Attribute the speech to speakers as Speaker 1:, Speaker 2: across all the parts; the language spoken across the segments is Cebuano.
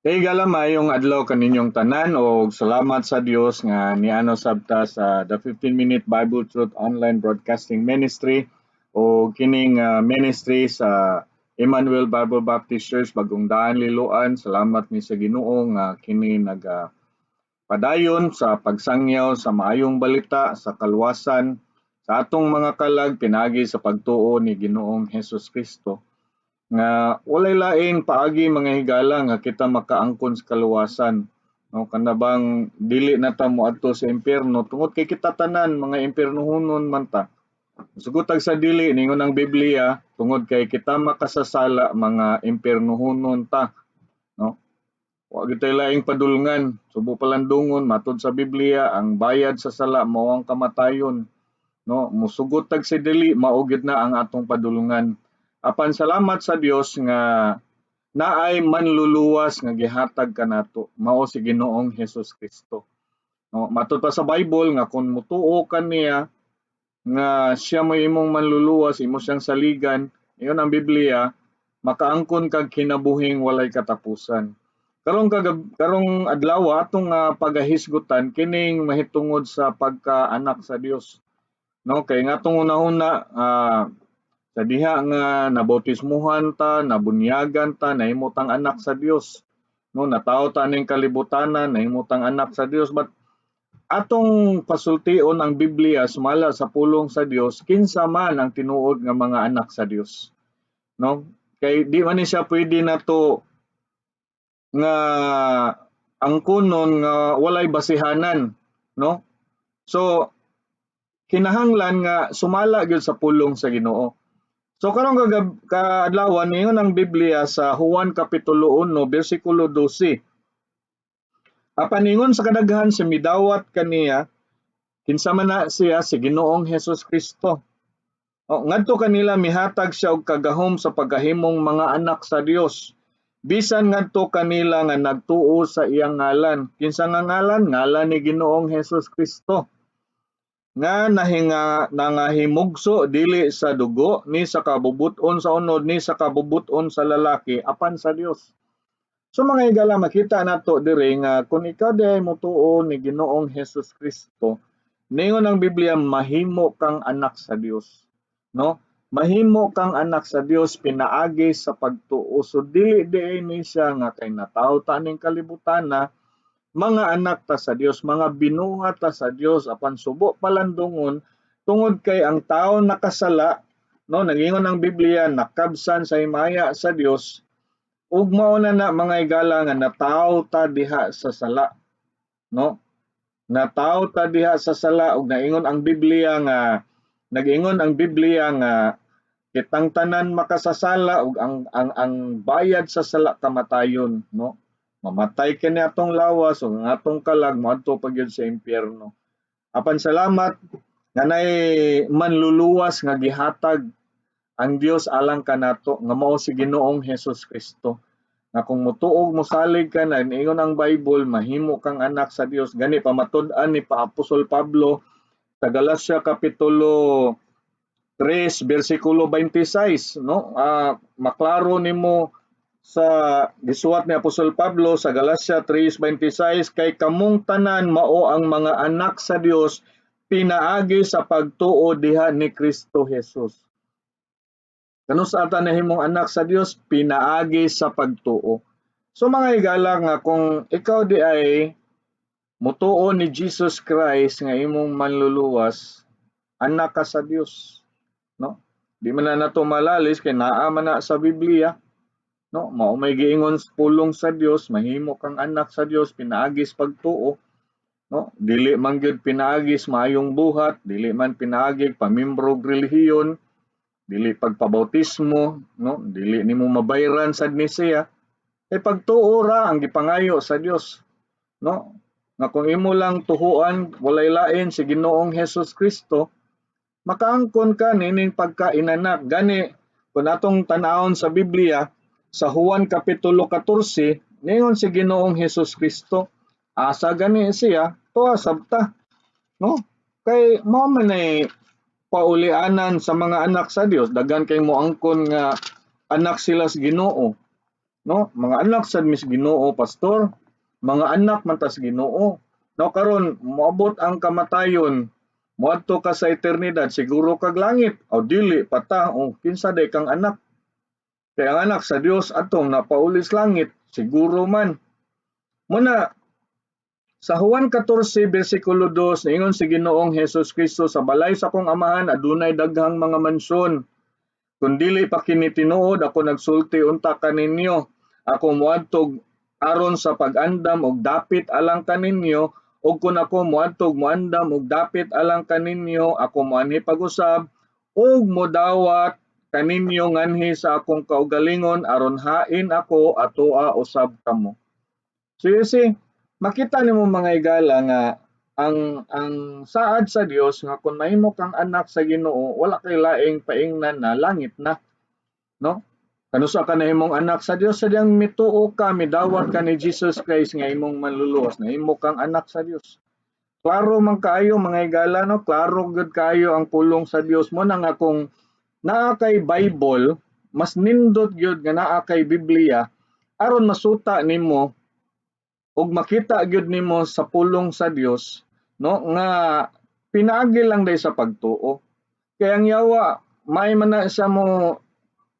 Speaker 1: Higala, maayong adlaw kaninyong tanan og salamat sa Dios nga niana sab ta sa The 15 Minute Bible Truth Online Broadcasting Ministry o kining ministry sa Emmanuel Bible Baptist Church, Bagong Daan, Liloan. Salamat mi sa Ginoo nga kini naga padayon sa pagsangyaw sa maayong balita sa kaluwasan sa atong mga kalag pinaagi sa pagtuo ni Ginoong Hesus Kristo, nga walay lain paagi, mga higala, nga kita makaangkon sa kaluwasan, no, kanabang dili na ta moadto sa impyerno, tungod kay kita tanan mga impyernohonon man ta. Sugutag sa dili, ningon ang Biblia, tungod kay kita makasasala, mga impyernohonon ta, no? Wa gyud laing padulngan, subo palandungon. Matud sa Biblia, ang bayad sa sala mao ang kamatayon, no? Musugot tag sa dili, mao gyud na ang atong padulngan. Apan salamat sa Dios nga naay manluluwas nga gihatag kanato, mao si Ginoong Hesus Kristo. No, matud pa sa Bible nga kung mutuo ka niya nga siya mo imong manluluwas, imo siyang saligan, ingon ang Biblia, makaangkon kag kinabuhing walay katapusan. Karong adlaw, atong pagahisgutan kining mahitungod sa pagkaanak sa Dios. No, kay nga atong una-una, sa diha nga nabautismuhan ta, nabunyagan ta, nahimo tang anak sa Dios. No, natawo ta ning kalibutanan, nahimo tang anak sa Dios, but atong pasultion ang Biblia sumala sa pulong sa Dios, kinsa man ang tinuod nga mga anak sa Dios. No? Kay di man ni siya pwede nato nga angkonon nga walay basihanan, no? So kinahanglan nga sumala gyud sa pulong sa Ginoo. So karong kaadlawan, ningon ang Biblia sa Juan kapitulo 1 bersikulo 12. Apan ingon sa kadaghan sa midawat kaniya, kinsa man na siya, si Ginoong Hesus Kristo. O, ngadto kanila mihatag siya og kagahom sa pagkahimong mga anak sa Dios. Bisan ngadto kanila nga nagtuo sa iyang ngalan. Kinsa nga ngalan? Ngalan ni Ginoong Hesus Kristo. Nga nahinga nangahimugso dili sa dugo ni sa kabubut-on sa unod ni sa kabubut-on sa lalaki, apan sa Dios. So mga higala, makita nato diri nga kung ikaw diay motuo ni Ginoong Hesus Kristo, ningon ang Biblia, mahimo kang anak sa Dios. No? Mahimo kang anak sa Dios pinaagi sa pagtuo. So dili diay ni siya nga kay natawo ta ning kalibutan na mga anak ta sa Dios, mga binuhat ta sa Dios, apan subo palandungon, tungod kay ang tao nakasala, no, nagingon ang Biblia, nakabsan sa himaya sa Dios, ug mao na na, mga higala, nga natawo ta diha sa sala, no? Natawo ta diha sa sala ug naingon ang Biblia nga nag-ingon ang Biblia nga kitang tanan makasasala ug ang bayad sa sala kamatayon, no? Mamatay kini atong lawas ug ang atong kalag moadto pa gyud sa impyerno. Apan salamat nga nay manluluwas nga gihatag ang Dios alang kanato nga mao si Ginoong Hesus Kristo. Nga kung motuog, mosalig ka na, ingon ang Bible, mahimo kang anak sa Dios. Gani pamatud-an ni pa Apostol Pablo sa Galacia kapitulo 3 bersikulo 26, no? Maklaro nimo sa gisuwat ni Apostol Pablo sa Galacia 3:26, kay kamong tanan mao ang mga anak sa Dios pinaagi sa pagtuo diha ni Kristo Jesus. Kanus-a ta nahimong anak sa Dios? Pinaagi sa pagtuo. So mga higala, nga kung ikaw diay mutuo ni Jesus Christ nga imong manluluwas, anak ka sa Dios, no? Di man na nato malalis kay naa man na sa Biblia, no? Mao may giingon sa pulong sa Dios, mahimo kang anak sa Dios pinaagi sa pagtuo, no? Dili man gyud pinaagi sa maayong buhat, dili man pinaagi pamimbro og relihiyon, dili pagpabautismo, no? Dili nimo mabayran sad ni siya. Kay pagtuo ra ang gipangayo sa Dios, no? Nga kung imo lang tuhuan walay lain si Ginoong Hesus Kristo, makaangkon ka nining pagkainanak. Gani kung atong tan-awon sa Biblia sa Juan kapitulo 14, ningon si Ginoong Hesus Kristo, asa gani siya, tuwa sabta, no? Kay mao man ay paulianan sa mga anak sa Dios, daghan kay moangkon nga anak sila sa Ginoo. No, mga anak sad mis Ginoo, pastor, mga anak man tas Ginoo. No, karon moabot ang kamatayon, moadto ka sa eternidad, siguro kag langit. O dili pata, o kinsa day kang anak? Kay ang anak sa Dios atong napaulis langit, siguro man. Muna sa Juan 14 bersikulo 2, niingon si Ginoong Hesus Kristo, "Sa balay sa akong Amahan adunay daghang mga mansyon. Kung dili pa kini tinuod, ako nagsulti unta kaninyo. Ako moadtog aron sa pag-andam og dapit alang kaninyo, ug kun ako moadtog moandam og dapit alang kaninyo, ako moanhi pag-usab ug modawat kaninyo nganhi sa akong kaugalingon, aron hain ako atoa usab kamo." So you see, makita nimo, mga higala, nga ang saad sa Dios nga kung mahimo kang anak sa Ginoo, wala kay laing paingnan na langit na, no? Kanusa ka nahimong anak sa Dios? Sa diyang mituo ka, midawat ka ni Jesus Christ nga imong manluluwas, nahimo kang anak sa Dios. Klaro man kaayo, mga higala, no? Klaro gud kaayo ang pulong sa Dios mo na nga kung naa kay Bible, mas nindot gyud nga naa kay Biblia aron masuta nimo ug makita gyud nimo sa pulong sa Dios, no, nga pinaagi lang day sa pagtuo. Kay ang yawa, may man na siya mo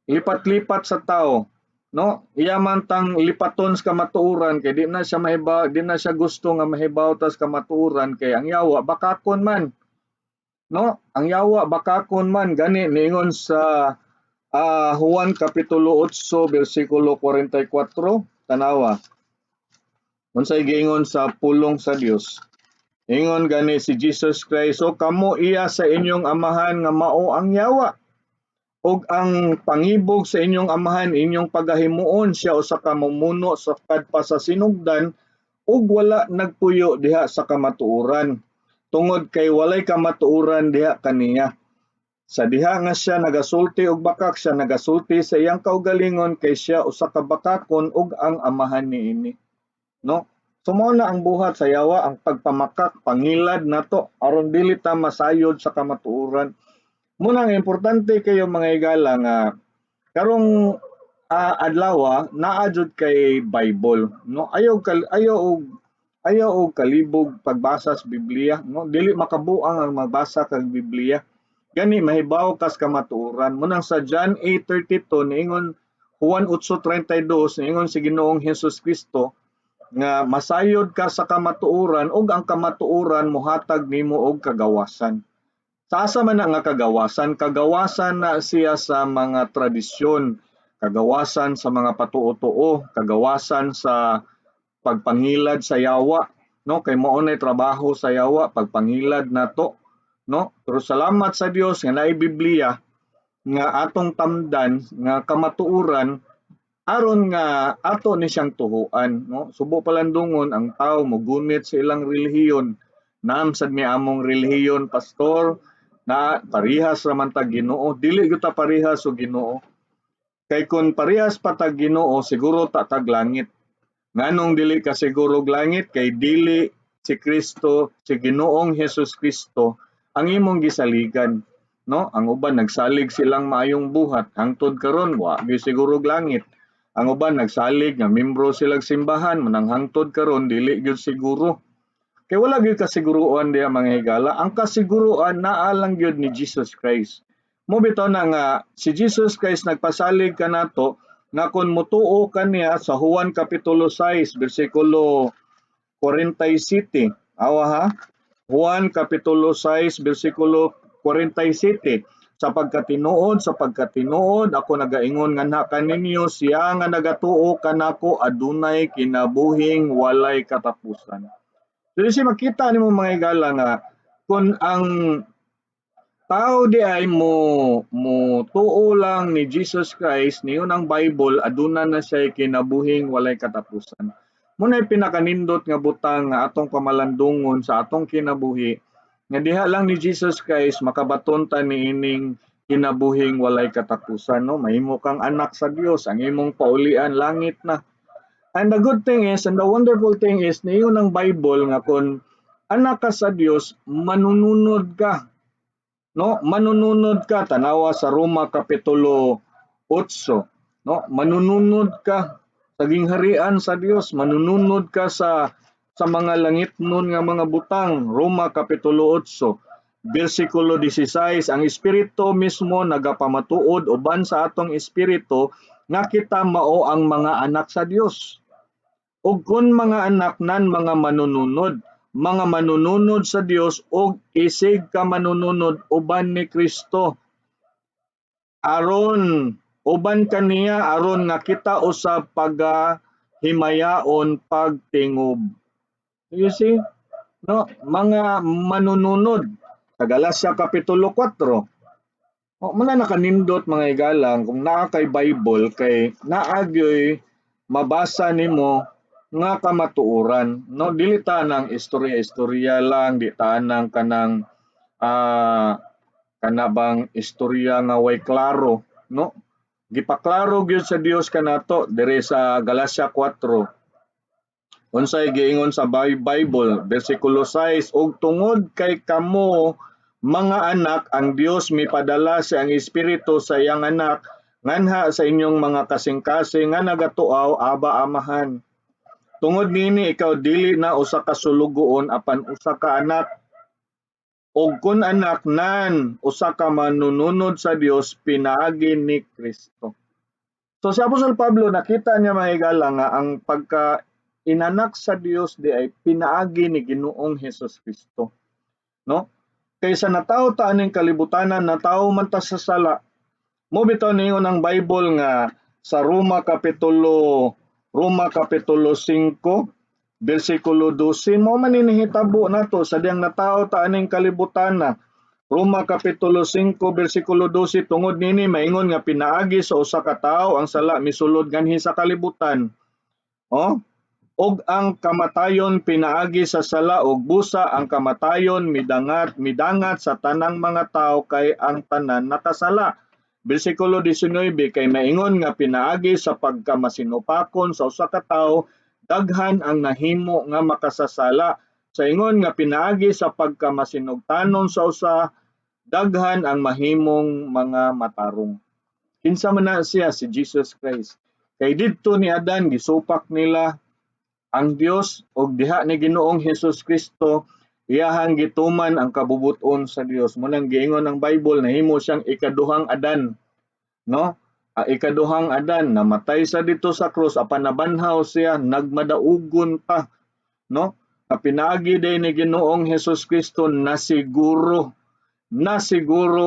Speaker 1: lipat-lipat sa tao, no? Iya man tang lipaton sa kamatuoran kay di na siya mahibaw, di na siya gusto nga mahibaw tas kamatuoran, kay ang yawa bakakon man, no? Ang yawa bakakon man. Gani niingon sa Juan kapitulo 8 bersikulo 44, tanawa unsay giingon sa pulong sa Dios. Ingon gani si Jesus Christ, "So kamo iya sa inyong amahan nga mao ang yawa, ug ang pangibog sa inyong amahan inyong pagahimuon. Siya usa ka mumuno sa kadpa sa sinugdan ug wala nagpuyo diha sa kamatuoran tungod kay walay kamatuoran diha kaniya. Sa diha nga siya nagasulti og bakak, siya nagasulti sa iyang kaugalingon, kay siya usa ka bakakon ug ang amahan niini." No? So mao na ang buhat sa yawa, ang pagpamakak, pangilad nato aron dili ta masayod sa kamatuoran. Muna ang importante kayo, mga higala, nga karong adlaw naa jud kay Bible, no? Ayaw og kalibog pagbasa sa Biblia, no? Dili makabuang ang magbasa kag Biblia. Gani mahibaw kas kamatuoran. Munang sa John 8:32 niingon, Juan 8:32, niingon si Ginoong Hesus Kristo nga masayod ka sa kamatuoran ug ang kamatuoran mohatag nimo og kagawasan. Sa asa man na nga kagawasan? Kagawasan na siya sa mga tradisyon, kagawasan sa mga patuo-tuo, kagawasan sa pagpangilad sa yawa, no? Kay mao nay trabaho sa yawa, pagpangilad nato, no? Pero salamat sa Dios nga naay Biblia nga atong tamdan nga kamatuoran aron nga ato ni siyang tuhuan, no? Subo palandungon ang tao mogunit sa ilang relihiyon. Naam sad mi among relihiyon, pastor, na parihas ra man tag Ginoo. Dili gyud ta parihas og Ginoo. Kay kun parihas pa tag Ginoo, siguro ta tag langit. Nganong dili ka siguro og langit? Kay dili si Kristo, si Ginoong Hesus Kristo ang imong gisaligan, no? Ang uban nagsalig silang maayong buhat, hangtod karon wa gyud siguro og langit. Ang uban nagsalig nga membro silag simbahan, manang hangtod karon dili gyud siguro. Kay wala gyud kasiguruan diha, mga higala. Ang kasiguruan naa lang gyud ni Jesus Christ. Mo bitaw na nga si Jesus Christ nagpasalig kanato nga kung mutuo kaniya sa Juan kapitulo 6 bersikulo 47. Awa ha? Juan kapitulo 6 bersikulo 47. "Sa pagkatinuod, ako nagaingon nganha kaninyo, siya nga nagatuo kanako adunay kinabuhing walay katapusan." So si makita nimo, mga higala, nga kung ang tao di ay mo tuo lang ni Jesus Christ, niyon ang Bible, aduna na siya kinabuhing walay katapusan. Muna'y pinakanindot nga butang nga atong pamalandungon sa atong kinabuhi nga diha lang ni Jesus Christ makabaton ta niining kinabuhing walay katapusan, no? Mahimo kang anak sa Dios, ang imong paulian langit na. And the good thing is, and the wonderful thing is, niingon ang Bible nga kung anak ka sa Dios, manununod ka, no? Manununod ka. Tanawa sa Roma kapitulo 8, no? Manununod ka. Sa gingharian sa Dios, manununod ka sa mga langitnon nga mga butang. Roma kapitulo 8 bersikulo 16, ang espiritu mismo nagapamatuod uban sa atong espiritu nga kita mao ang mga anak sa Dios. Ug kun mga anak nan, mga manununod sa Dios ug isig ka manununod uban ni Kristo, aron uban kaniya, aron nga kita usab paga himayaon pagtingob. You see? No, mga manununod sa Galacia kapitulo 4. O, muna nakanindot, mga igalang, kung naa kay Bible kay naa gyoy mabasa nimo nga kamatuoran, no? Dili ta nang istorya-istorya lang, di ta nang kanang kana bang istorya nga way klaro, no? Gipaklaro gyud sa Dios kanato diri sa Galacia 4. Unsay giingon sa Bible, bersikulo 6? "Ug tungod kay kamo mga anak, ang Dios mipadala sa ang espiritu sa iyang Anak nganha sa inyong mga kasing-kasing nga nagatuaw, 'Aba, Amahan.' Tungod niini ikaw dili na usa ka sulugoon apan usa ka anak, ug kun anak nan, usa ka manununod sa Dios pinaagi ni Kristo." So si Apostol Pablo, nakita niya, mga higala, nga ang pagka inanak sa Dios di ay pinaagi ni Ginoong Hesus Kristo. No? Kaysa natawo ta aning kalibutanan, natawo man ta sa sala. Mo bitaw ningon ang Bible nga sa Roma kapitulo 5 bersikulo 12, mo man nihitabo nato sa diyang natawo ta aning kalibutan na. Roma kapitulo 5 bersikulo 12, "Tungod nini maingon nga pinaagi sa usa ka tawo ang sala misulod nganhi sa kalibutan. Oh, ug ang kamatayon pinaagi sa sala, ug busa ang kamatayon midangat sa tanang mga tawo kay ang tanan nakasala." Bersikulo 19, "Kay maingon nga pinaagi sa pagkamasinupakon sa usa ka tawo daghan ang nahimo nga makasasala. Sa ingon nga pinaagi sa pagkamasinugtanon sa usa, daghan ang mahimong mga matarong." Kinsa man na siya? Si Jesus Christ. Kay didto ni Adan gisupak nila ang Dios, og diha ni Ginoong Hesus Kristo iyahang gituman ang kabubuton sa Dios. Munang giingon ang Bible, nahimo siyang ikaduhang Adan. No? Ang ikaduhang Adan namatay sa dito sa krus apan nabanhaw siya, nagmadaugon pa, no? Nga pinaagi day ni Ginoong Hesus Kristo nasiguro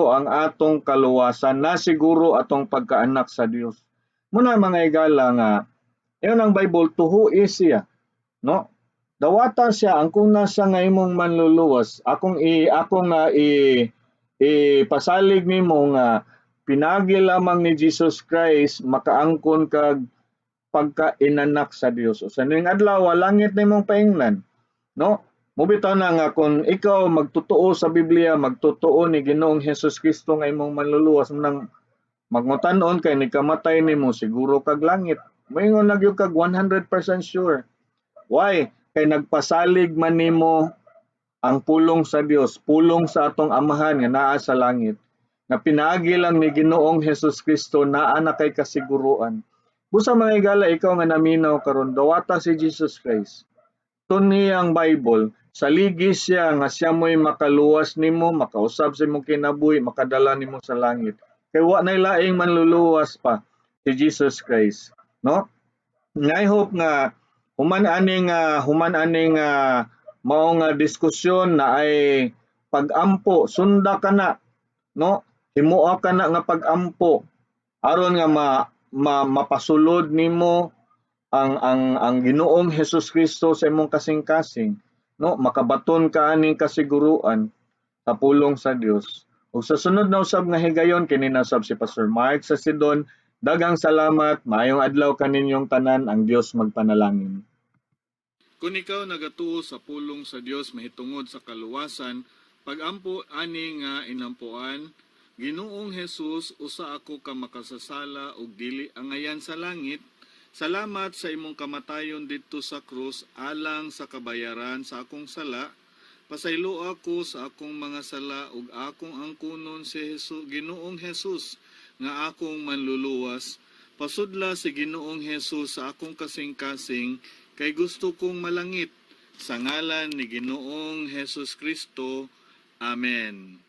Speaker 1: ang atong kaluwasan, nasiguro atong pagkaanak sa Dios. Muna, mga igala, nga ingon ang Bible, tuhui siya, no? Dawata siya ang kung nasa nga imong manluluwas. Akong ipasalig nimo nga pinagi lamang ni Jesus Christ makaangkon kag pagka inanak sa Dios. O sa ning adlaw, langit nimong paingnan, no? Mubitaw na nga kung ikaw magtotoo sa Biblia, magtotoo ni Ginoong Hesus Kristo nga imong manluluwas, nang magngutan-on kay nikamatay nimo, siguro kag langit. Moingon na gyud kag 100% sure. Why? Kay nagpasalig man nimo ang pulong sa Dios, pulong sa atong Amahan nga naa sa langit. Nga pinaagi lang ni Ginoong Hesus Kristo naa na kay kasiguruan. Busa, mga igala, ikaw nga naminaw karon, dawata si Jesus Christ. Tuni ang Bible, saligi siya nga siya mo'y makaluwas nimo, makausab sa imong kinabuhi, makadala nimo sa langit. Kay wa nay laing manluluwas pa si Jesus Christ, no? Nga I hope nga human aning mao nga diskusyon na ay pag-ampo, sunda ka na, no? Himoa ka na nga pag-ampo aron nga ma mapasulod nimo ang Ginoong Hesus Kristo sa imong kasing-kasing, no? Makabaton ka aning kasiguruan sa pulong sa Dios. Ug sa sunod na usab nga higayon, kini na usab si Pastor Mark sa Sidon. Daghang salamat, maayong adlaw kaninyong tanan, ang Dios magpanalangin.
Speaker 2: Kung ikaw nagatuo sa pulong sa Dios mahitungod sa kaluwasan, pagampo ani nga inampuan: "Ginoong Jesus, usa ako ka makasasala ug dili angayan sa langit. Salamat sa imong kamatayon didto sa krus alang sa kabayaran sa akong sala. Pasaylo ako sa akong mga sala ug akong angkunon si Jesus, Ginoong Jesus, nga akong manluluwas. Pasudla si Ginoong Hesus sa akong kasing-kasing kay gusto kong malangit. Sa ngalan ni Ginoong Hesus Kristo. Amen.